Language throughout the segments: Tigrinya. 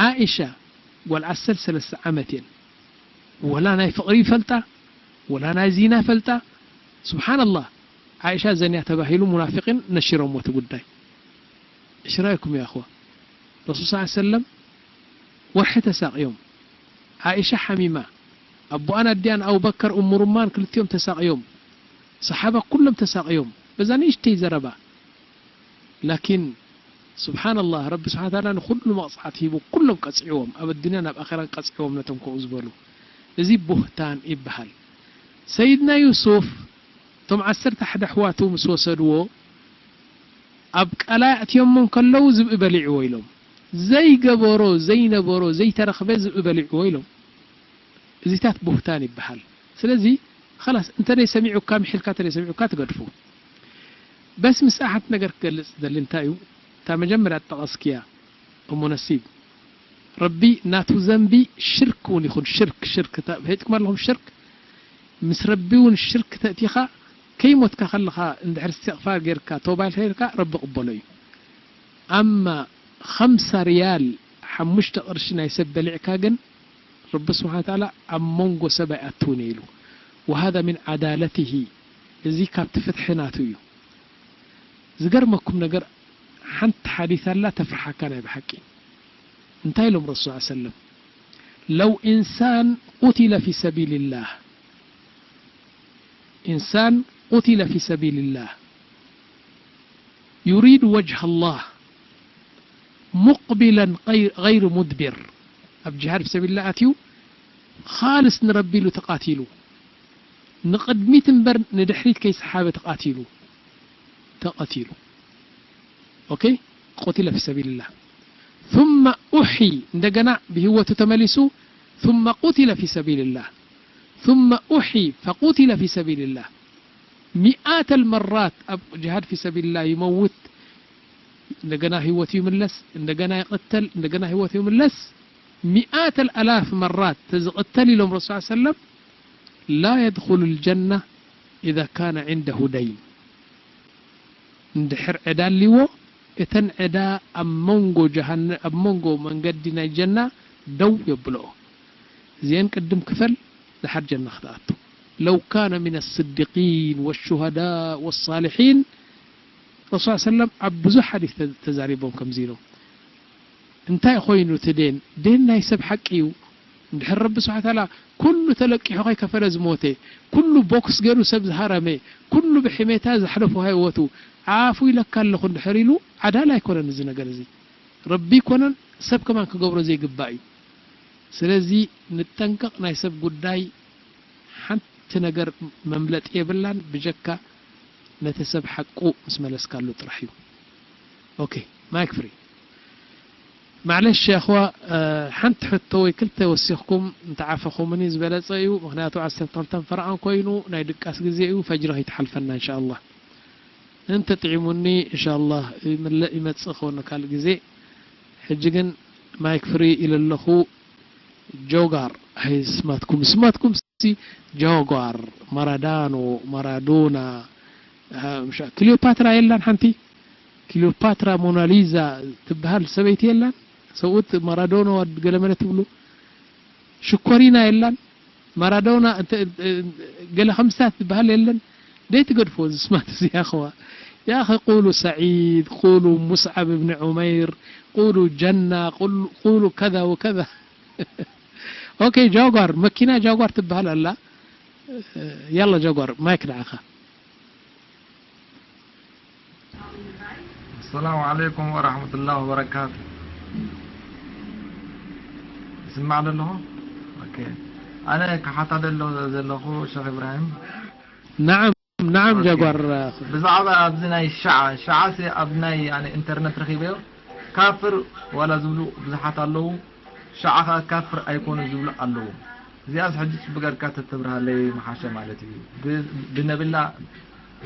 ዓኢሻ ጓል ዓሰርተ ሰለስተ ዓመት እየን። ወላ ናይ ፍቕሪ ይፈልጣ፣ ወላ ናይ ዚና ይፈልጣ። ስብሓንላህ፣ ዓኢሻ ዘንያ ተባሂሉ ሙናፊቂን ነሽሮምዎ እቲ ጉዳይ። እሽ ራእይኩም ያ ኣኽዋ? ረሱል ሰለላሁ ዐለይሂ ወሰለም ወርሒ ተሳቕዮም። ዓኢሻ ሓሚማ፣ ኣቦኣን ኣዲኣን ኣቡበከር እሙ ሩማን ክልቲኦም ተሳቕዮም። ሰሓባ ኩሎም ተሳቕዮም በዛ ንእሽተይ ዘረባ። ላኪን ስብሓንላህ፣ ረቢ ስብሓን ተዓላ ንኹሉ መቕጻዕቲ ሂቡ፣ ኩሎም ቀጺዕዎም፣ ኣብ ኣዱንያን ኣብ ኣኼራን ቀጺዕዎም ነቶም ከምኡ ዝበሉ። እዚ ቡህታን ይበሃል። ሰይድና ዩሱፍ፣ እቶም ዓሰርተ ሓደ ኣሕዋቱ ምስ ወሰድዎ፣ ኣብ ቀላይ ኣእትዮሞ እንከለዉ ዝብኢ በሊዕዎ ኢሎም። ዘይገበሮ፣ ዘይነበሮ፣ ዘይተረኽበ ዝብኢ በሊዕዎ ኢሎም። እዚታት ቡህታን ይበሃል። ስለዚ ኸላስ፣ እንተ ደይ ሰሚዑካ፣ ምሒልካ እንተ ደይ ሰሚዑካ ትገድፎ። በስ ምስ ሓንቲ ነገር ክገልጽ ዝደሊ እንታይ እዩ? እታ መጀመርያ ጠቐስክያ እሞ ነሲብ፣ ረቢ ናቱ ዘንቢ ሽርክ እውን ይኹን፣ ሽርክ፣ ሽርክ፣ እታ፣ ፈሊጥኩም ኣለኹም ሽርክ? ምስ ረቢ እውን ሽርክ ተእቲኻ፣ ከይሞትካ ከለኻ እንድሕር እስትቕፋር ጌርካ፣ ቶባ ኢልካ ጌርካ፣ ረቢ ቅበሎ እዩ። ኣማ ኸምሳ ርያል፣ ሓሙሽተ ቅርሺ ናይ ሰብ በሊዕካ ግን፣ ረቢ ስብሓን ተዓላ ኣብ መንጎ ሰብ ኣይኣትውን እየ ኢሉ። ወሃዛ ሚን ዓዳለትሂ፣ እዚ ካብቲ ፍትሒ ናቱ እዩ። ዝገርመኩም ነገር፣ ሓንቲ ሓዲስ ኣላ ተፍርሓካ ናይ ብሓቂ። እንታይ ኢሎም ረሱል ሰለላሁ ዐለይሂ ወሰለም? ለው ኢንሳን ቁቲለ ፊ ሰቢልላህ፣ ኢንሳን ቁቲለ ፊ ሰቢልላህ ዩሪዱ ወጅሃ ላህ ሙቅቢለን ገይ-፣ ገይሩ ሙድቢር፣ ኣብ ጅሃድ ፊ ሰቢልላህ ኣትዩ፣ ኻልስ ንረቢ ኢሉ ተቃቲሉ፣ ንቕድሚት እምበር ንድሕሪት ከይሰሓበ ተቃቲሉ፣ ተቐቲሉ። ኦኬ፣ ቁቲለ ፊ ሰቢልላህ። ثم ኡሒ፣ እንደገና ብህይወቱ ተመሊሱ፣ ثم ቁቲለ ፊ ሰቢልላህ። ثم ኡሒ ፈቁቲለ ፊ ሰቢልላህ። ሚኣተል መራት ኣብ ጅሃድ ፊ ሰቢልላህ ይመውት፣ እንደገና ህይወቱ ይምለስ፣ እንደገና ይቕተል፣ እንደገና ህይወቱ ይምለስ። ሚኣተል ኣላፍ መራት ተዝቕተል ኢሎም ረሱል ሰለም፣ ላ የድኹሉ ልጀና ኢዛ ካነ ዒንደሁ ደይን። እንድሕር ዕዳ ኣልዎ፣ እተን ዕዳ ኣብ መንጎ ጀሃነ-፣ ኣብ መንጎ መንገዲ ናይ ጀና ደው የብልኦ። እዚአን ቅድም ክፈል፣ ደሓር ጀና ክትኣቱ። ለው ካነ ሚነ ስዲቂን ወሹሃዳእ ወሳሊሒን፣ ረሱል ሰለም ኣብ ብዙሕ ሓዲስ ተ-፣ ተዛሪቦም ከምዚ ኢሎም። እንታይ ኮይኑ እቲ ዴን? ዴን ናይ ሰብ ሓቂ እዩ። እንድሕር ረቢ ስብሓ ተዓላ ኩሉ ተለቂሑ ከይከፈለ ዝሞተ፣ ኩሉ ቦክስ ገይሩ ሰብ ዝሃረመ፣ ኩሉ ብሕሜታ ዘሕለፎ ህይወቱ፣ ዓፉ ኢለካ ኣለኹ እንድሕር ኢሉ፣ ዓዳል ኣይኮነን እዚ ነገር እዚ። ረቢ ኣይኮነን፣ ሰብ ከማን ክገብሮ ዘይግባእ እዩ። ስለዚ ንጠንቀቕ፣ ናይ ሰብ ጉዳይ ሓንቲ ነገር መምለጢ የብላን፣ ብጀካ ነቲ ሰብ ሓቁ ምስ መለስካሉ ጥራሕ እዩ። ኦኬ፣ ማይክ ፍሪ። ማዕለሽ የኽዋ፣ እ፣ ሓንቲ ሕቶ ወይ ክልተ ወሲኽኩም እንተዓፈኹምኒ ዝበለጸ እዩ። ምኽንያቱ ዓሰርተ ክልተ ፈረቓን ኮይኑ ናይ ድቃስ ግዜ እዩ፣ ፈጅሪ ከይትሓልፈና እንሻኣላህ። እንተ ጥዒሙኒ እንሻኣላህ ይምለ-፣ ይመጽእ ክኸውን ካልእ ግዜ። ሕጂ ግን ማይክ ፍሪ ኢለ ኣለኹ። ጆጋር፣ ኣይ ስማትኩም፣ ስማትኩም ሲ ጆጋር፣ ማራዳኖ፣ ማራዶና፣ አ፣ ምሻ-፣ ክሊዮፓትራ የላን ሓንቲ? ክሊዮፓትራ ሞናሊዛ ትበሃል ሰበይቲ የላን? ሰብኡት ማራዶና ወድ ገለመለ ትብሉ? ሽኮሪና የላን? ማራዶና እንተ፣ ገለ ከምስታት ዝበሃል የለን? ደይ ትገድፎ እዚ ስማት እዚ ያኸዋ። يا أخي قولوا سعيد، قولوا مصعب بن عمير، قولوا جنة، قولوا، قولوا كذا وكذا. ኦኬ፣ ጃጓር፣ መኪና ጃጓር ትበሃል ኣላ። ያላ ጃጓር፣ ማይክ ንዓኻ። السلام عليكم ورحمة الله وبركاته. ይስማዕ ዶ ኣለኹ? ኦኬ። ኣነ ክሓታ ደሎ ዘለኹ ሸኽ ኢብራሂም። ናዓም፣ ናዓም ጃጓር። ብዛዕባ ኣብዚ ናይ ሸዓ፣ ሸዓ ሲ ኣብ ናይ፣ ያኒ፣ ኢንተርነት ረኺበዮ። ካፍር ዋላ ዝብሉ ብዙሓት ኣለዉ። ሸዓ ኸኣ ካፍር ኣይኮኑ ዝብሉ ኣለዉ። እዚኣስ ሕጂ ጽቡቕ ጌርካ ተተብርሃለይ ምሓሸ ማለት እዩ። ብ-፣ ብነብላ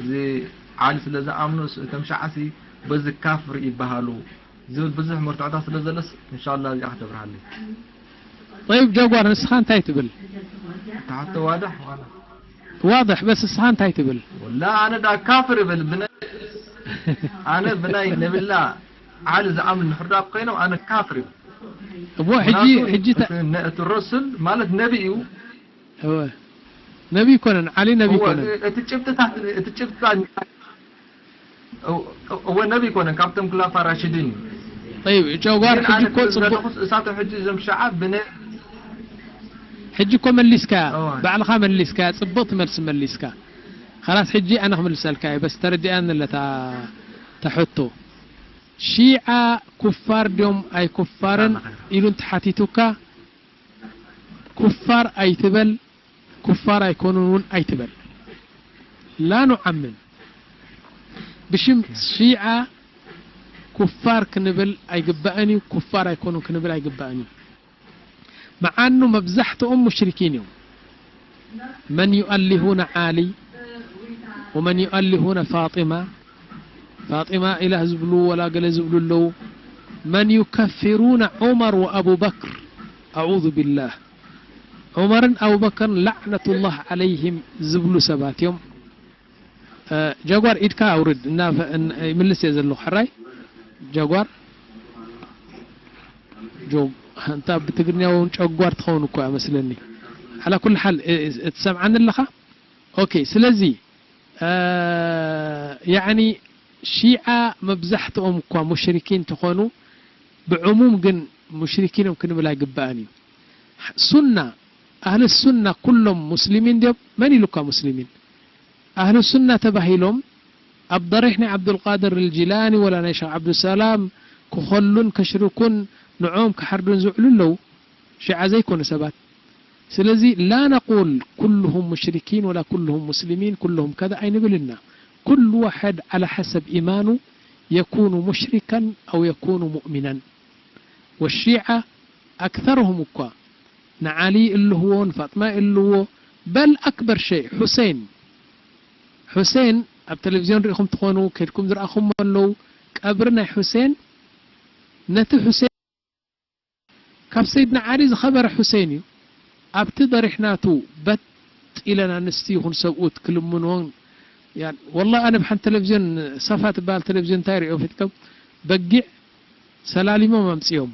እዚ ዓሊ ስለ ዝኣምኑ ስ-፣ እቶም ሸዓሲ በዚ ካፍር ይበሃሉ ዝብል ብዙሕ መርትዖታት ስለ ዘሎስ፣ እንሻላ እዚኣ ከተብርሃለይ። ጠይብ ጃጓር፣ ንስኻ እንታይ ትብል? ተሓቶ ዋድሕ ዋላ? ዋድሕ፣ በስ ንስኻ እንታይ ትብል? ወላ ኣነ ዳ ካፍር ይብል፣ ብነ-፣ ኣነ ብናይ ነብላ ዓሊ ዝኣምን እንድሕር ዳ ኮይኖም ኣነ ካፍር ይብል። እሞ ሕጂ፣ ምኽንያቱ ሕጂ ተ- እቲ ነ-፣ እቲ ረሱል ማለት ነቢ እዩ። እወ። ነቢ ይኮነን፣ ዓሊ ነቢ እወ፣ ይኮነን። እቲ ጭብጥታት፣ እቲ ጭብጥታት፣ እወ፣ እወ፣ ነቢ ይኮነን፣ ካብቶም ክላፋ ራሽዲን እዩ። ጠይብ፣ ጨጓር ግን ሕጂ ኣነ እኮ ክብል ጽቡቅ ዘለኹስ እሳቶም ሕጂ እዞም ሸዓ ብነ-፣ ሕጂ እኮ መሊስካ፣ እወ። ባዕልኻ መሊስካ፣ ጽብቕቲ መልሲ መሊስካ። ኸላስ ሕጂ ኣነ ክምልሰልካ እየ፣ በስ ተረዲኣኒ ኣለታ ተሕቶ። ሺዓ ኩፋር ድዮም ኣይኩፋርን ኢሉ እንተሓቲቱካ፣ ኩፋር ኣይትበል፣ ኩፋር ኣይኮኑን እውን ኣይትበል። ላ ኑዓምም። ብሽም ሺዓ ኩፋር ክንብል ኣይግባእን እዩ፣ ኩፋር ኣይኮኑን ክንብል ኣይግባእን እዩ። መዓኑ መብዛሕትኦም ሙሽሪኪን እዮም። መን ዩኣሊሁነ ዓሊ ወመን ዩኣሊሁነ ፋጢማ፣ ፋጢማ ኢላህ ዝብሉ ወላ ገለ ዝብሉ ኣለዉ። መን ዩከፊሩነ ዑመር ወኣቡበክር፣ ኣዑዙ ቢላህ። ዑመርን ኣቡበከርን ላዕነቱላህ ዓለይሂም ዝብሉ ሰባት እዮም። እ፣ ጃጓር ኢድካ ኣውርድ እና፣ ፈ-፣ እን-፣ ይምልስ እየ ዘለኹ። ሕራይ ጃጓር፣ ጆ፣ እንታ ብትግርኛ እውን ጨጓር ትኸውን እኮ እያ መስለኒ። ዓላ ኩል ሓል፣ እ፣ እ፣ እትሰምዓኒ ኣለኻ? ኦኬ፣ ስለዚ፣ እ፣ ያዕኒ ሺዓ መብዛሕትኦም እኳ ሙሽሪኪን ተኾኑ፣ ብዕሙም ግን ሙሽሪኪን እዮም ክንብል ኣይግባእን እዩ። ሱና፣ ኣህሊ ሱና ኩሎም ሙስሊሚን ድዮም? መን ኢሉካ ሙስሊሚን? ኣህሊ ሱና ተባሂሎም ኣብ ضريح ናይ ዓብዱልቃድር الجيلاني ወላ ናይ ሸኽ ዓብዱሰላም ክኸሉን ከሽርኩን ንዕኦም ክሓርዱን ዝውዕሉ ኣለዉ፣ ሺዓ ዘይኮኑ ሰባት። ስለዚ لا نقول كلهم مشركين ولا كلهم مسلمين، كلهم كذا ኣይንብል ኢና። كل واحد على حسب إيمانه يكون مشركا أو يكون مؤمنا. والشيعة أكثرهم እኳ ንዓሊ እልህዎ፣ ንፋጥማ እልዎ፣ በል ኣክበር ሸይ፣ ሑሴን፣ ሑሴን ኣብ ቴሌቪዝዮን ርኢኹም ትኾኑ፣ ከድኩም ዝረኣኹም ኣለዉ። ቀብሪ ናይ ሑሴን፣ ነቲ ሑሴን፣ ካብ ሰይድና ዓሊ ዝኸበረ ሑሴን እዩ። ኣብቲ ضريح ናቱ በጥ ኢለን ኣንስቲ ይኹን ሰብኡት ክልምንዎን፣ ያን፣ ወላሂ ኣነ ብሓንቲ ቴሌቪዝዮን፣ ሰፋ ትበሃል ቴሌቪዝዮን እንታይ ሪኦ ፊትከም፣ በጊዕ ሰላሊሞም ኣምጽኦም።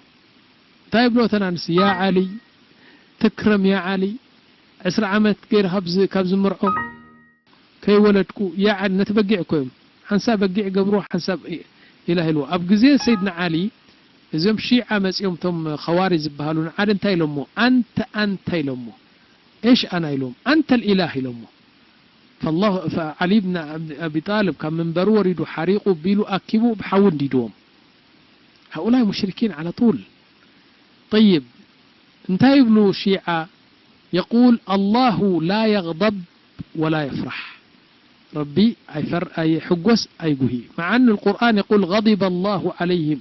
እንታይ ይብሎ እተን ኣንስቲ፣ "ያ ዓሊ፣ ትክረም ያ ዓሊ፣ ዕስራ ዓመት ገይረ ካብ ዝ-፣ ካብ ዝምርዖ ከይወለድኩ፣ ያ ዓሊ"፣ ነቲ በጊዕ እኮ እዮም። ሓንሳብ በጊዕ ገብርዎ፣ ሓንሳብ ኢ-፣ ኢላህ ኢልዎ። ኣብ ግዜ ሰይድና ዓሊ፣ እዞም ሺዓ መጺኦም፣ እቶም ኸዋሪጅ ዝበሃሉ፣ ንዓሊ እንታይ ኢሎሞ? "ኣንተ ኣንተ" ኢሎሞ። "ኤሽ ኣና?" ኢሎም። "ኣንተ ልኢላህ" ኢሎሞ። ፈላሁ፣ ፈዓሊ ብን ኣብ-፣ ኣቢ ጣልብ ካብ መንበሩ ወሪዱ፣ ሓሪቑ፣ ቢሉ፣ ኣኪቡ፣ ብሓዊ እንዲድዎም። ሃኡላይ ሙሽሪኪን ዓላ ጡል። ጠይብ፣ እንታይ ይብሉ ሺዓ? የቁል፣ "ኣላሁ ላ የግደብ ወላ የፍራሕ።" ረቢ ኣይፈር-፣ ኣይሕጎስ፣ ኣይጉሂ። መዓ ኣን ልቁርኣን የቁል፣ "ገዲበ ኣላሁ ዓለይሂም።"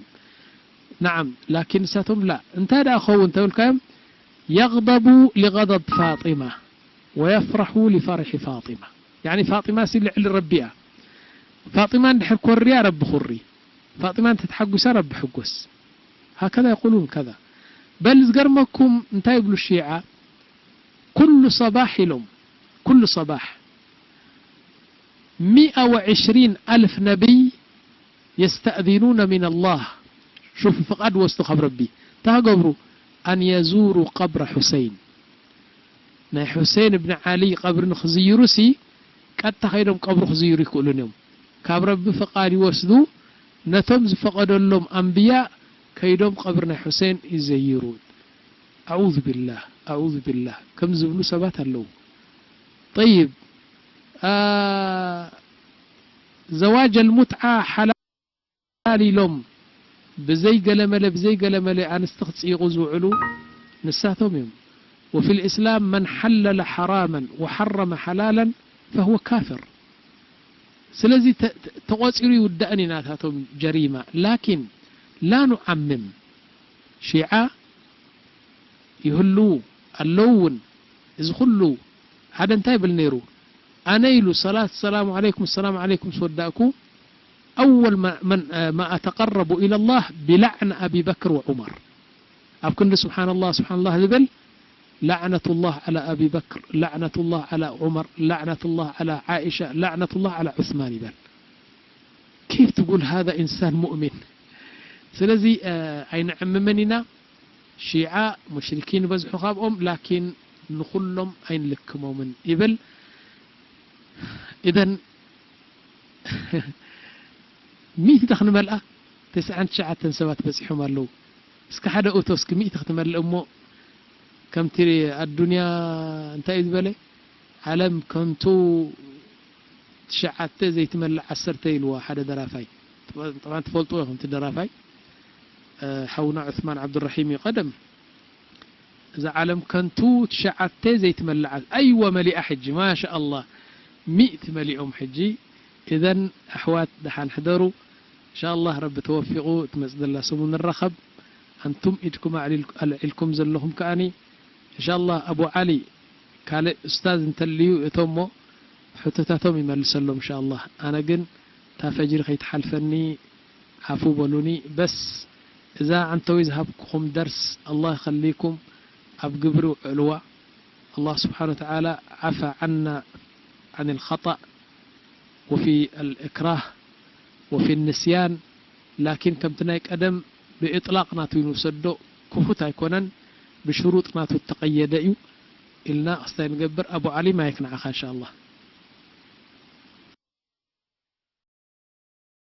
ነዓም፣ ላኪን ንሳቶም ላ። እንታይ ደኣ ኸውን ተብልካዮም? "የግደቡ ሊገደብ ፋጢማ ወየፍረሑ ሊፈርሒ ፋጢማ።" ያዕኒ ፋጢማ ሲ ልዕሊ ረቢ እያ። ፋጢማ እንድሕር ኮርያ ረቢ ኩሪ። ፋጢማ እንተተሓጒሳ ረቢ ሕጎስ። ሃከዛ የቁሉን ከዛ። በል ዝገርመኩም እንታይ ይብሉ ሺዓ? ኩሉ ሰባሕ ኢሎም፣ ኩሉ ሰባሕ ሚኣ ወዕሽሪን ኣልፍ ነቢይ የስተእዚኑነ ሚን ኣላህ። ሹፍ፣ ፍቓድ ወስዱ ካብ ረቢ። እንታይ ክገብሩ? ኣን የዙሩ ቀብረ ሑሰይን። ናይ ሑሴን እብን ዓሊ ቀብሪ ንኽዝይሩ ሲ፣ ቀጥታ ከይዶም ቀብሩ ክዝይሩ ይክእሉን እዮም። ካብ ረቢ ፍቓድ ይወስዱ፣ ነቶም ዝፈቐደሎም ኣንብያ ከይዶም ቀብሪ ናይ ሑሴን ይዘይሩ። ኣዑዙ ቢላህ፣ ኣዑዙ ቢላህ ከም ዝብሉ ሰባት ኣለዉ። ጠይብ፣ አ፣ ዘዋጅ ኣልሙትዓ ሓላል ኢሎም ብዘይ ገለመለ፣ ብዘይ ገለመለ ኣንስቲ ክጽይቑ ዝውዕሉ ንሳቶም እዮም። وفي الإسلام من حلل حراما وحرم حلالا فهو كافر. ስለዚ ተ-፣ ተ-፣ ተቖጺሩ ይውዳእን እዩ ናታቶም ጀሪማ። ላኪን ላ ኑዓምም። ሺዓ ይህልዉ ኣለዉ እውን። እዚ ኩሉ ሓደ እንታይ ይብል ነይሩ? ኣነ ኢሉ ሰላት ሰላሙ ዓለይኩም፣ ሰላሙ ዓለይኩም ምስ ወዳእኩ፣ ኣወል ማ-፣ መን፣ ማ ኣተቀረቡ ኢለላህ ቢላዕነ ኣቢ በክር ወዑመር። ኣብ ክንዲ ስብሓንላህ፣ ስብሓንላህ ዝብል፣ ላዕነቱላህ ዓላ ኣቢ በክር፣ ላዕነቱላህ ዓላ ዑመር፣ ላዕነቱላህ ዓላ ዓኢሻ፣ ላዕነቱላህ ዓላ ዑስማን ይበል። ኬፍ ትጉል ሃዛ ኢንሳን ሙእሚን። ስለዚ፣ እ፣ ኣይንዕምምን ኢና። ሺዓ ሙሽሪኪን ይበዝሑ ካብኦም፣ ላኪን ንኹሎም ኣይንልክሞምን ይብል። ኢዘን ሚእቲ ዶ ክንመልኣ? ተስዓን ትሽዓተን ሰባት በጺሖም ኣለዉ። እስከ ሓደ እቶ እስኪ ሚእቲ ክትመልእ እሞ፣ ከምቲ ኣዱንያ እንታይ እዩ ዝበለ? ዓለም ከንቱ ትሽዓተ ዘይትመልእ ዓሰርተ ኢልዋ ሓደ ደራፋይ። ጠብዓን ትፈልጥዎ ኢኹም እቲ ደራፋይ፣ ሓውና ዑስማን ዓብዱራሒም እዩ ቀደም። እዛ ዓለም ከንቱ ትሽዓተ ዘይትመልእ ዓ-፣ ኣይዋ መሊኣ ሕጂ ማሻ ኣላህ ሚእቲ መሊኦም ሕጂ። ኢዘን ኣሕዋት ደሓን ሕደሩ። እንሻ ኣላህ ረቢ ተወፊቑ ትመጽእ ዘላ ሰሙን ንራኸብ። ኣንቱም ኢድኩም ኣዕሊል-፣ ኣልዒልኩም ዘለኹም ከኣኒ እንሻ ኣላህ ኣቡ ዓሊ ካልእ ኡስታዝ እንተልዩ እቶሞ ሕቶታቶም ይመልሰሎም እንሻ ኣላህ። ኣነ ግን እታ ፈጅሪ ከይትሓልፈኒ ዓፉ በሉኒ። በስ እዛ ዓንተዊ ዝሃብኩኹም ደርስ ኣላህ ይኸልይኩም ኣብ ግብሪ ውዕልዋ። ኣላህ ስብሓነ ወተዓላ ዓፋ ዓና ዓን ልኸጣእ ወፊ ኣልእክራህ ወፊ ንስያን። ላኪን ከምቲ ናይ ቀደም ብእጥላቕ ናቱ ንውሰዶ ክፉት ኣይኮነን፣ ብሽሩጥ ናቱ እተቐየደ እዩ ኢልና ክስታይ ንገብር። ኣቡ ዓሊ ማይክ ንዓኻ እንሻ ኣላህ።